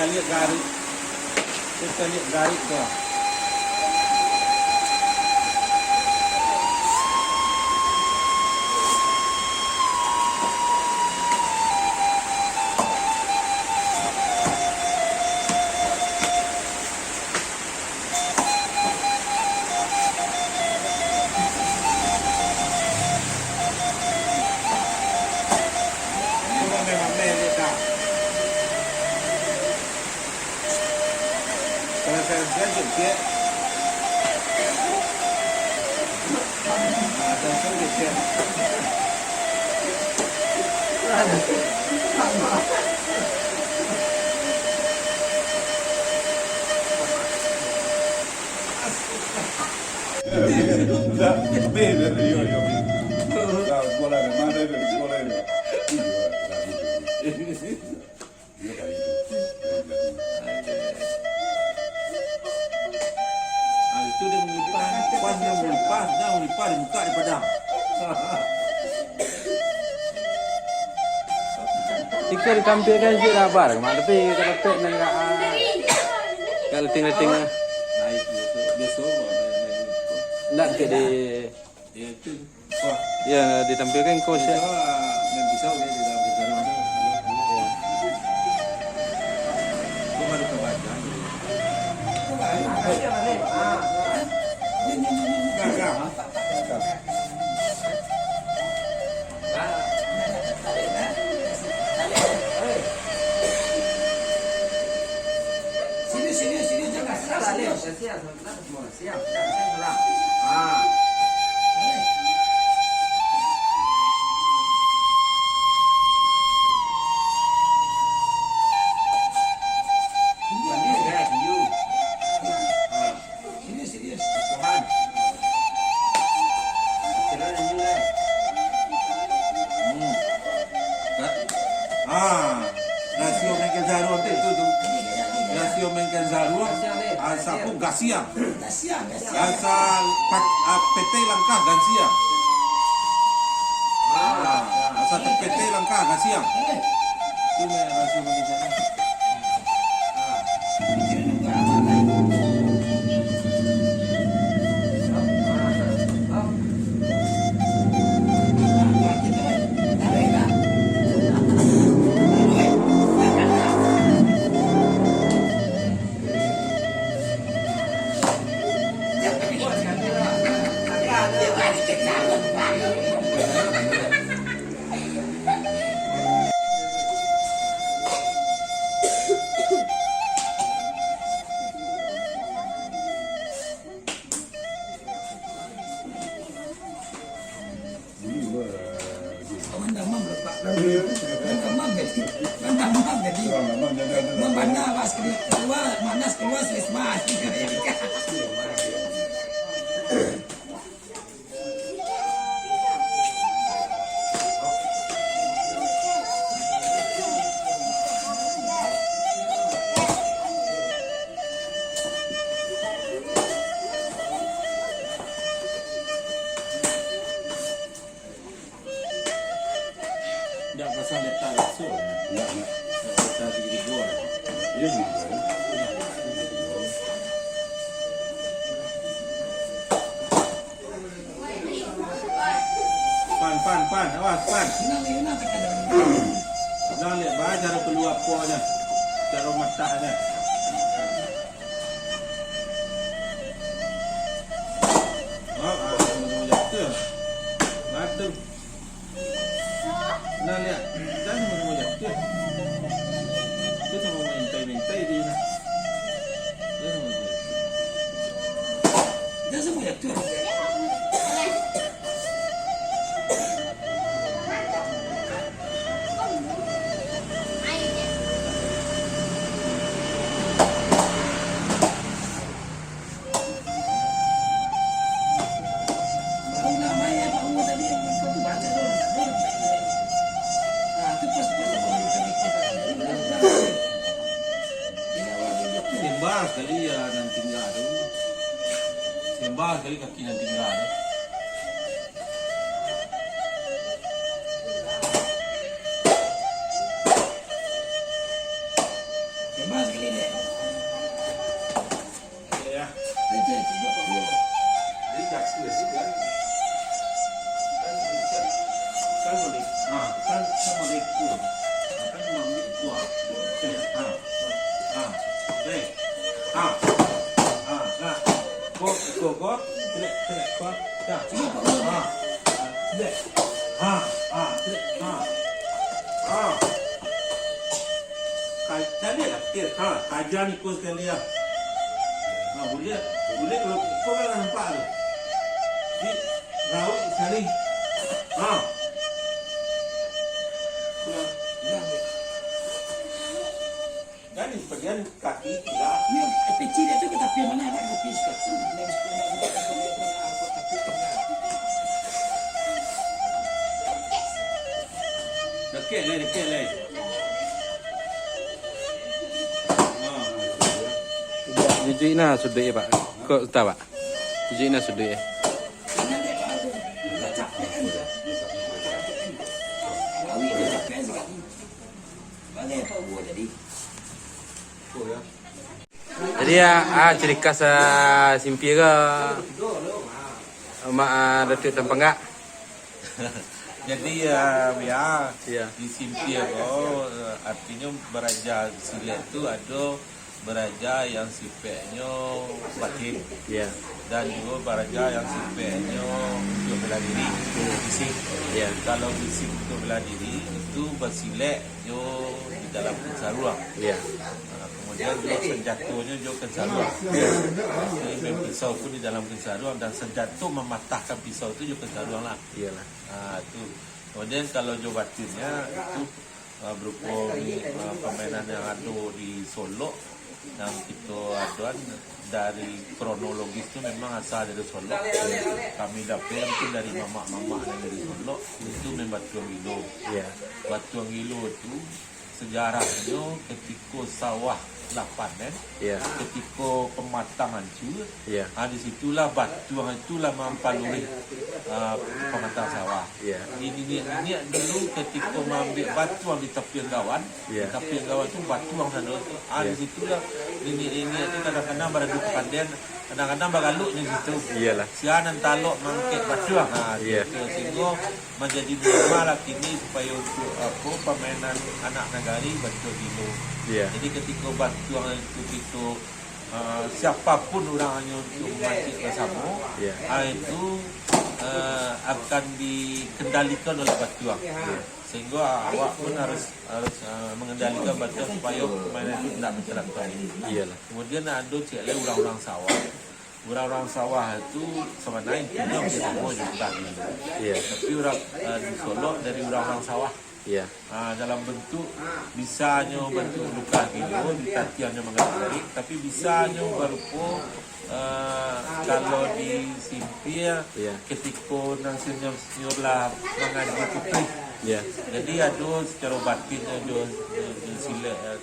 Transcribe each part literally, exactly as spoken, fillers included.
Liek garik. Kita liek garik tu. Kalau saya siap, siap. Ah, saya siap, siap. Ah, itu dia mangulipah, pas dia mangulipah, dia mangulipah di muka di padang. Iko ditampilkan je lah, Bar. Mak, tapi kalau tak nak, ah, agak leting-leting lah. Nah, itu biaso, biaso, Bar. Ndak, di, di, itu. Wah. Ya, ditampilkan ko siap. Bisa, bisa, bisa, bisa, bisa. Ko baru ka baca. Gagah. Sini, sini, sini, jangan. Salah, Leo. Siap, siap, siap. Salam. Ah. Serius, serius. Tuhan. Kira ini lah. Hmm. Ka-, ah, rasio mangkek jaruang tu, tu, tu. Rasio mangkek jaruang, ah, sapu gasiang. Gasiang, gasiang. Asa pat-, ah, petai langkah gasiang. Ah, asa tu petai langkah gasiang. Tu mah rasio mangkek jaruang. Kawan damam, Pak. Kawan damam, jadi. Kawan damam, jadi. Kawan damam, jadi. Kawan bana, Pak, sakali kalua, manas kalua, selis, Pak. Ndak pasang letak langsung. Ndak, ndak. Ndak pasang tigo-tigo. Iyo, tigo. Pan, pan, pan. Awas, pan. Nah, liek ba caro kalua apo nyo. Caro matahnyo. Oh, ah, jatuah. Batul. Nah, liek. Jan samo-samo jatuah. Tu samo maintai-maintai di nah. Tu samo-samo jatuah. Jan samo jatuah. Sembah sakali yo nan tingga tu. Sembah sakali kaki nan tingga tu. Sembah sakali. Ha, baik. Ha. Ha, nah. Ko, ko, ko. Selek, selek, ko. Dah. Ha. Selek. Ha, ha, selek. Ha. Ha. Ka-, caliak lah, Tir. Ha, kaja ni ko sakali lah. Ha, buliah, buliah kalau ko kan lah nampak tu. Di, rauik sakali. Ha. Nah, nah. Jadi, bagian kaki tidak. Iyo, peci dia tu ke tapi mana ada tapi sikit. Dekat lai, dekat lai. Ha. Jujui nah suduik, Pak. Kok tak, Pak? Jujui nah suduik, eh. Jadi ya, ah, ciri khas, ah, Simpia ko, Mak, ah, Datuak Tampanggak. Jadi, ah, ya, Iya. di Simpia ko, eh, artinyo baraja silek tu ado baraja yang sipeknyo batin, Iya. dan juo baraja yang sipeknyo untuk bela diri, fisik. Iya. Kalau fisik untuk bela diri, itu basilek jo di dalam pinsaruang. Iya. Ah, kemudian juo sanjatonyo jo pinsaruang. Jadi, main pisau pun di dalam pinsaruang, dan sanjato mamatahkan pisau tu jo pinsaruang lah. Iyalah. Ah, tu. Kemudian kalau jo batinnyo, itu, ah, berupo ni, ah, pamainan yang ado di Solok, yang kito adoan dari kronologis tu memang asa dari Solok. Kami dapek tu dari mamak-mamak yang dari Solok, itu main batuang gilo. Iya. Batuang gilo tu sejarahnyo ketiko sawah lah panen, Iya. ketiko pematang hancua, Iya. ah, di situlah batuang itulah mampaluruih, ah, pematang sawah. Iya. Di niniak-niniak dulu ketiko maambiak batuang di tapian gawan, Iya. di tapian gawan tu batuang sado tu. Ah, Iya. di situlah niniak-niniak tu kadang-kadang baradu kapanden, kadang-kadang bagaluk di situ. Iyalah. Sia nan talok mangkek batuang. Ah, Iya. gitu. Sehingga manjadi norma lah kini supayo untuk, apo, pamainan anak nagari batuang gilo. Iya. Jadi ketiko batuang itu kito, eh, siapapun urang hanyo untuk mamancik basamo, Iya. ah, itu, eh, akan dikendalikan oleh batuang. Iya. Sehingga awak pun harus, harus, eh, mengendalikan batuang supayo pamainan itu indak mencelakakan. Iyalah. Kemudian ado ciek lai urang-urang sawah. Urang-urang sawah tu sabananyo intinyo samo jo lukah gilo. Iya. Tapi urang, eh, di Solok dari urang-urang sawah. Iya. Ah, dalam bentuk bisa nyo bentuk lukah gilo, ditatiangnyo manggarik, tapi bisa nyo barupo, eh, kalau di Simpia, Iya. ketiko nan senior-senior lah mangaji putuih. Iya. Jadi ado secara batinnyo jo, jo, jo silek, eh,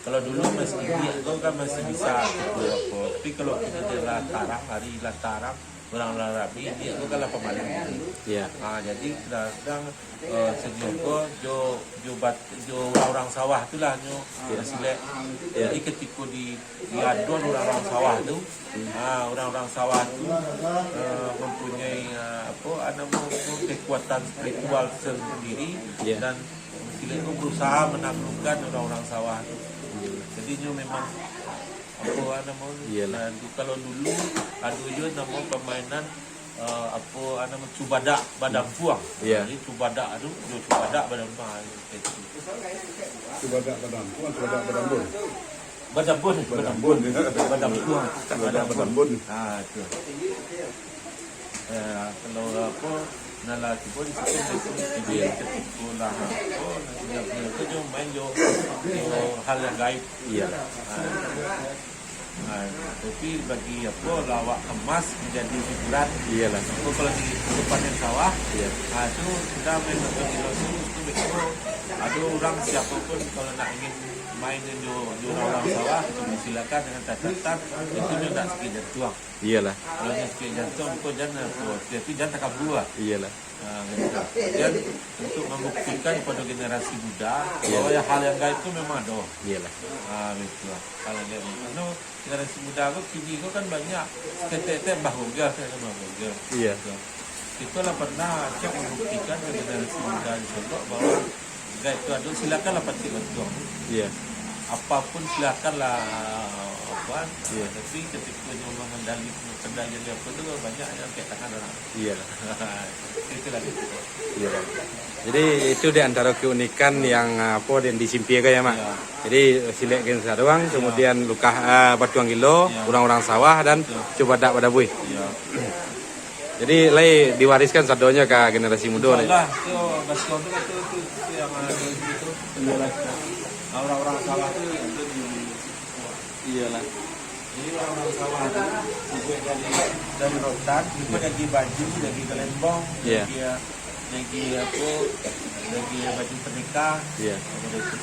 Kalau dulu masih iliak tu kan masih bisa gitu apo. Tapi kalau kini lah tarang, hari lah tarang, urang lah rami, iliak tu kan lah pamaling gitu. Iya. Ha, jadi kadang-kadang, eh, senior ko jo, jo bat-, jo urang-urang sawah tu lah nyo Iya. basilek. Iya. Jadi ketiko di, di aduan urang-urang sawah tu, ha, urang-urang sawah tu, eh, mempunyai, eh, apo, namo, kekuatan spiritual sendiri Iya. dan Silek tu berusaha menaklukkan urang-urang sawah tu. Jadi nyo memang, apo namo, Iyalah. Nah, tu kalau dulu ado juo namo pamainan, eh, apo namo, cubadak badampuang. Iya. Jadi cubadak tu, jo cubadak badampuang, ah, itu. Cubadak badampuang, cubadak badambun. Badambun, Badambun. badambun. Badampuang. Cubadak badambun. Ah, tu. Eh, kalau apo, nah lah, cubo di situ, di situ, di situ lah, apo, nah, dia, dia tu cuma main jo, jo hal yang gaib. Iya. Ah, ah, tapi bagi apo, lawak kemas menjadi hiburan. Iyalah. Apo, kalau di depan yang sawah, Iya. ah, tu sudah main nonton di luar tu, tu betul. Ada orang siapa pun kalau nak ingin main jo, jo orang sawah, tu silakan dengan catatan, itu nyo nak sakit jantung. Iyalah. Kalau nyo sakik jantuang, ko jan, ko, tapi jan takabua. Iyalah. Ha, gitu. Jan untuk mambuktikan kepada generasi muda bahwa Iyalah. yang hal yang gaib tu memang ada. Iyalah. Ha, gitu. Hal yang gaib. Anu, generasi muda ko kini ko kan banyak tetek-tetek Mbah Google, kan, Mbah Google. Iya. Gitu. Kito lah pernah acok mambuktikan ke generasi muda di Solok bahwa gaib tu ada, silakanlah pancik bantuang tu. Iya. Apapun silakanlah, apa, Iya. Tapi ketika nyo mengendali, kendali apa tu, banyak yang angkat tangan orang. Iyalah. Itulah gitu. Iyalah. Jadi itu di antara keunikan yang, apa, yang di Simpie kan ya, Mak? Iya. Jadi silek gen saruang, Iya. kemudian lukah, ah, batuang gilo, Iya. urang-urang sawah dan Betul. cubadak badabuih. Iya. Jadi lai diwariskan sadonyo ka generasi mudo ni. InsyaAllah, tu batuang tu, tu, tu, tu yang, ah, tu, tu, tu, orang-orang sawah tu, tu di Iyalah. Jadi orang-orang sawah tu, juga dari, dari rotan, juga Iya. dari baju, dari gelembong, Iya. dari, dari apa, dari baju pernikah, Iya. apa itu.